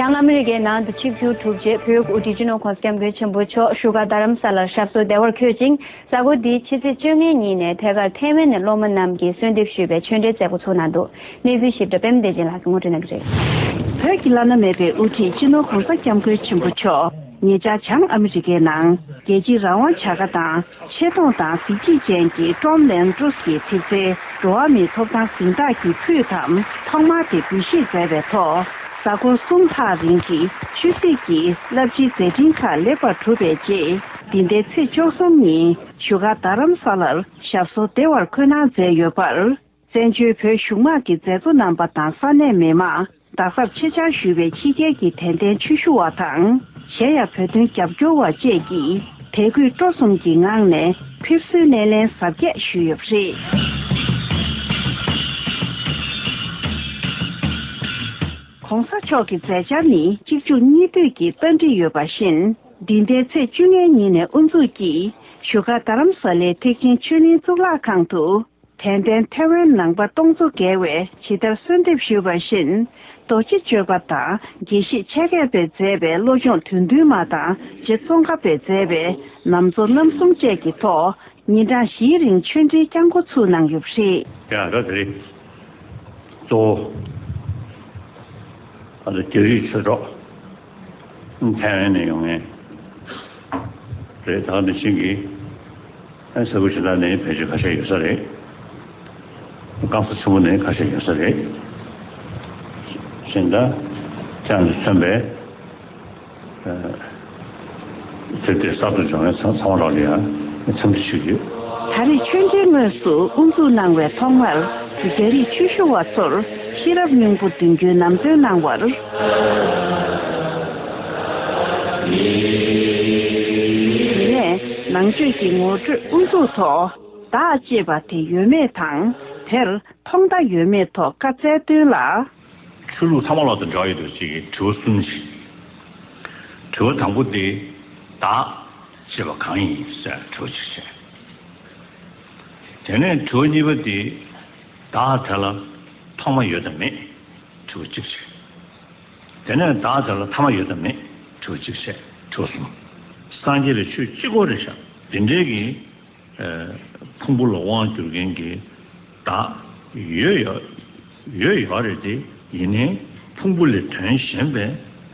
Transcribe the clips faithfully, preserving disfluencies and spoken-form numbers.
བྱང་ཨ་མི་རི་ཀའི་ནང་དུ་ཆིབས་བསྒྱུར་གྲུབ་རྗེས་བོད་དབུས་སྤྱི་ནོར་༸གོང་ས་༸སྐྱབས་མགོན་ཆེན་པོ་མཆོག་བཞུགས་སྒར་རྡ་རམ་ས་ལར་ཞབས་སོར་བདེ་བར་འཁོད་ཅིང་། གཟའ་འཁོར་འདིའི་ཕྱི་ཚེས་བཅོ་ལྔའི་ཉིན་ནས་ཐད་ཀར་ཐའེ་ཝན་ནས་སློབ་མ་རྣམས་ཀྱིས་གསོལ་འདེབས་ཞུས་པའི་ཆོས་འབྲེལ་མཛད་སྒོ་ཚུགས་གནང་འདུག་གནས་ཚུལ་ཞིབ་ཕྲ་པད་མ་བདེ་ཆེན་ལགས་ཀྱིས་ངོ་སྤྲོད་གནང་གི་རེད། བོད་ཀྱི་བླ་ན་མེད་པའི་དབུ་ཁྲིད་སྤྱི་ནོར་༸གོང་ས་༸སྐྱབས་མགོན་ཆེན་པོ་མཆོག་ཉེ་ཆར་བྱང་ཨ་མི་རི་ཀའི་ནང་རྒྱལ་སྤྱིའི་རང་དབང་བྱ་དགའ་དང་ཆེ་མཐོང་དང་གཟི་བརྗིད་ཅན་གྱི་ཀྲོམ་ལན་ཀྲུས་ཀྱི་ཐེབས་རྩའི་འགྲོ་བ་མིའི་ཐོབ་ཐང་གཟེངས་རྟགས་ཀྱི་ཕུད་ཐམ་ཐོག་མར་དེ་འབུལ་བཞེས་མཛད་པའི་ཐོག་གཟའ་འཁོར་གསུམ་ལྷག་རིང་གི་ཆོས་སྲིད་ཀྱི་རླབས་ཆེའི་མཛད་འཕྲིན་ཁག་ལེགས་པར་གྲུབ་པའི་རྗེས། འདི་ཟླའི་ཚེས་བཅུ་གསུམ་ཉིན་བཞུགས་སྒར་རྡ་རམ་ས་ལར་ཞབས་སོར་བདེ་བར་འཁོད་གནང་མཛད་ཡོད་པར། བཙན་བྱོལ་བོད་གཞུང་དམངས་ཀྱི་མཛད་གཙོ་རྣམ་པ་དང་ས་གནས་མི་མང་། རྡ་སར་ཆེད་བཅར་ཞུས་པའི་ཕྱི་རྒྱལ་གྱི་དད་ལྡན་ཆོས་ཞུ་བ་དང་། གཞན་ཡང་བོད་དོན་རྒྱབ་སྐྱོར་བ་བཅས་ཀྱིས་དད་གུས་སྤྲོ་གསུམ་གྱི་ངང་ནས་ཕེབས་བསུའི་སྣེ་ལེན་གཟབ་རྒྱས་ཞུས་ཡོད་པ་རེད། ༸གོང་ས་མཆོག་གི་མཛད་འཆར་ནི་གཅིག་མཇུག་གཉིས་མཐུད་ཀྱི་རྟ་འགྲིག་ཡོད་པ་བཞིན། འདི་ཟླའི་ཚེས་བཅུ་ལྔའི་ཉིན་ནས་དབུ་འཛུགས་ཀྱིས་བཞུགས་སྒར་རྡ་རམ་ས་ལའི་ཐེག་ཆེན་ཆོས་གླིང་གཙུག་ལག་ཁང་དུ། དད་ལྡན་ཐའེ་ཝན་ནང་པ་སྟོང་ཚོ་བརྒལ་བས་ཇི་ལྟར་གསོལ་འདེབས་ཞུས་པ་བཞིན། རྡོ་རྗེ་གཅོད་པ་དང་དགེ་བཤེས་ཆེ་མཁས་པས་མཛད་པའི་བློ་སྦྱོང་བདུད་འདུལ་མ་དང་རྗེ་ཙོང་ཁ་པས་མཛད་པའི་ནམ་གཙོ་རྣམ་གསུམ་བཅས་ཀྱི་ཐོག་ཉིན་གྲངས་བཞིའི་རིང་ཆོས་འབྲེལ་བསྐྱངས་འགོ་ཚུགས་གནང་ཡོད་པ་རེད། དེ་ཡང་ད་དེ་རེད། གཙོ་བོ་ཨ་ནི་རྒྱ་རིགས་ཆོས་གྲོགས་ཐའེ་ཝན་ནས་ཡོང་མཁན་རེད། ད་ག་ནང་བཞིན་གྱི་ཨ་ས་ཁུལ་གཞན་དག་ནས་ཕལ་ཆེར་ཁ་ཤས་ཡོད་ས་རེད། སྒང་ས་ཆེན་པོ་ནས་ཁ་ཤས་ཡོད་ས་རེད། གཞན་དག་ཅང་མཚོན་པའི་ཚེ་འདིར་གསར་དུ་འབྱོར་བའི་ཚང་མ་ལ་ཡང་འཚམས་འདྲི་ཞུ་རྒྱུ། ད་རེས་ཆོས་འབྲེལ་དངོས་སུ་དབུ་འཛུགས་གནང་བའི་ཐོག་མར་རྒྱ་རིགས་ཆོས་ཞུ་བ་ཚོར་ཤེས་རབ་སྙིང་པོ་འདོན་རྒྱུའི་ལམ་སྟོན་གནང་བར། དེ་ནས་ནང་ཆོས་ཀྱི་ངོ་སྤྲོད་དབུ་འཛུགས་ཐོག་བདག་ཅེས་པ་དེ་ཡོད་མེད་དང་དེར་ཐོག་མཐའ་ཡོད་མེད་ཐོག་བཀའ་སྩལ་དོན་ལ། ཆོས་ལུགས་ཚང་མ་ལ་དང་འབྲེལ་བ་ཡོད་པའི་ཅིག་གི་དྲི་བ་གསུམ་ཞིག་དྲི་བ་དང་པོ་དེ་བདག་ཅེས་པ་གང་ཡིན་ཟེར་དྲི་བ་གཅིག་བྱས། དེ་ནས་དྲི་བ་གཉིས་པ་དེ་བདག་དེ་ལ་ཐོག་མ་ཡོད་དམ་མེད་དྲི་བ་གཅིག་བྱས། དེ་ནས་བདག་དེ་ལ་ཐ་མ་ཡོད་དམ་མེད་དྲི་བ་གཅིག་བྱས་དྲི་བ་གསུམ། སངས་རྒྱས་ལ་ཆོས་གཅིག་པོ་རེད་ཤག་དེ་འདྲའི་གི་ཕུང་པོ་ལ་དབང་བསྒྱུར་མཁན་གྱི་བདག་ཡོད་ཡོད་ཡོད་ཡོད་རེད་དེ། ཡིན་ནའི་ཕུང་པོ་ལས་དོན་གཞན་པའི་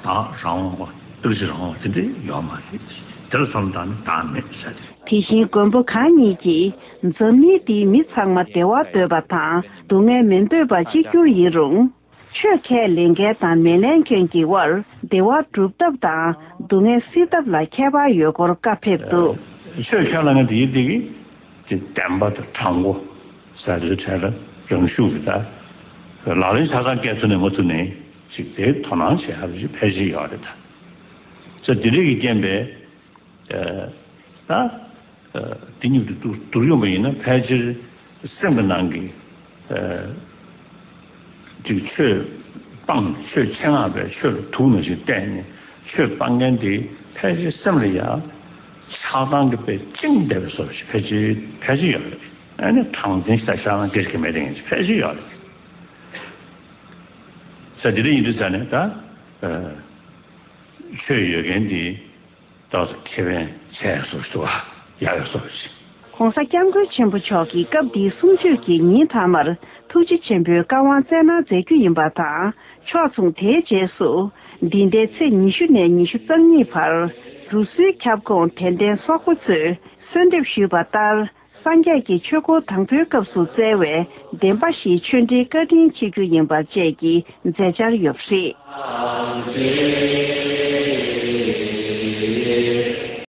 བདག་རང་དབང་བ་རྟག་གཅིག་རང་དབང་བ་དེ་འདྲ་ཡོད་མ་རེད། དེ་ལ་བསམ་བློ་བཏང་ནས་བདག་མེད་ཟེར་ཏེ། དེ་བཞིན་མགོན་པོ་གང་ཉིད་ཀྱིས་འཛམ་གླིང་འདིའི་མི་ཚང་མ་བདེ་བ་འདོད་པ་དང་སྡུག་བསྔལ་མི་འདོད་པ་གཅིག་གྱུར་ཡིན་རུང་། ཆོས་ཁས་ལེན་མཁན་དང་མི་ལེན་མཁན་གྱི་དབར་བདེ་བ་སྒྲུབ་ཐབས་དང་སྡུག་བསྔལ་སེལ་ཐབས་ལ་ཁྱད་པར་ཡོད་སྐོར་བཀའ་ཕེབས་འདུག་ཆོས་ཁས་ལེན་མཁན་དེ་ཡིན་དེ་གི་དེ་བདེན་པ་དང་དྲང་པོ་ཟེར་དུས་གྲལ་ལ་རང་ཤུགས་ཀྱིས་ད་ལག་ལེན་ཆ་ཚང་སྐྱེལ་ཐུབ་ནས་མ་ཐུབ་ནས་ཅིག་དེ་དོ་སྣང་བྱེད་ཡག་ཕལ་ཆེར་ཡོད་རེད་ད། ཚེ་འདི་རིགས་ཀྱི་རྐྱེན་པས། ད་འདི་གཉིས་དེ་བསྡུར་ཡོང་པ་ཡིན་ན་ཕལ་ཆེར་སེམས་ཀྱི་ནང་གི་ཅིག་ཆོས་སྤང་ཆོས་ཆེད་མངགས་པའི་ཆོས་ལ་དུག་ནང་བཞིན་བལྟས་ནས་ཆོས་སྤང་མཁན་དེ་ཕལ་ཆེར་སེམས་ལ་ཡང་ཆགས་སྡང་གི་དཔེ་བཅིངས་བསྡད་པའི་བཟོ་ཞིག་ཕལ་ཆེར་ཕལ་ཆེར་ཡོད་རེད། ཨ་ནི་དྲང་བདེན་ཞིག་ད་ཤར་ན་སྒེར་གྱི་མེད་དེ་ངེས་ཕལ་ཆེར་ཡོད་རེད། ས་དེ་འདྲ་ཡིན་དུས་ས་ནས་ད་ཆོས་ཡོད་མཁན་དེ། ཏོག་ཙམ་ཁེ་ཕན་ཆེ་སོགས་སུ་བ་ཡག་ཡོད་སོགས་ཤིག ༸གོང་ས་༸སྐྱབས་མགོན་ཆེན་པོ་མཆོག་གིས་སྐབས་འདིའི་གསུང་ཆོས་ཀྱི་ཉིན་མཐའ་མར་ཐུགས་རྗེ་ཆེན་པོའི་བཀའ་དབང་སྩལ་གནང་མཛད་རྒྱུ་ཡིན་པ་དང་། ཕྱོགས་མཚུངས་དེའི་རྗེས་སུ་འདི་ཟླའི་ཚེས་ཉི་ཤུ་ནས་ཉི་ཤུ་རྩ་གཉིས་བར་རུ་སུའི་ཁྱབ་ཁོངས་དད་ལྡན་ཚོགས་པ་ཚོས་གསོལ་འདེབས་ཞུས་པ་ལྟར། སངས་རྒྱས་ཀྱིས་ཆོས་འཁོར་དང་པོའི་སྐབས་སུ་སྩལ་བའི་བདེན་པ་བཞིའི་ཆོས་འབྲེལ་བཀའ་དྲིན་ཆེ་རྒྱུ་ཡིན་པ་བཅས་ཀྱི་མཛད་འཆར་ཡོད་པ་རེད།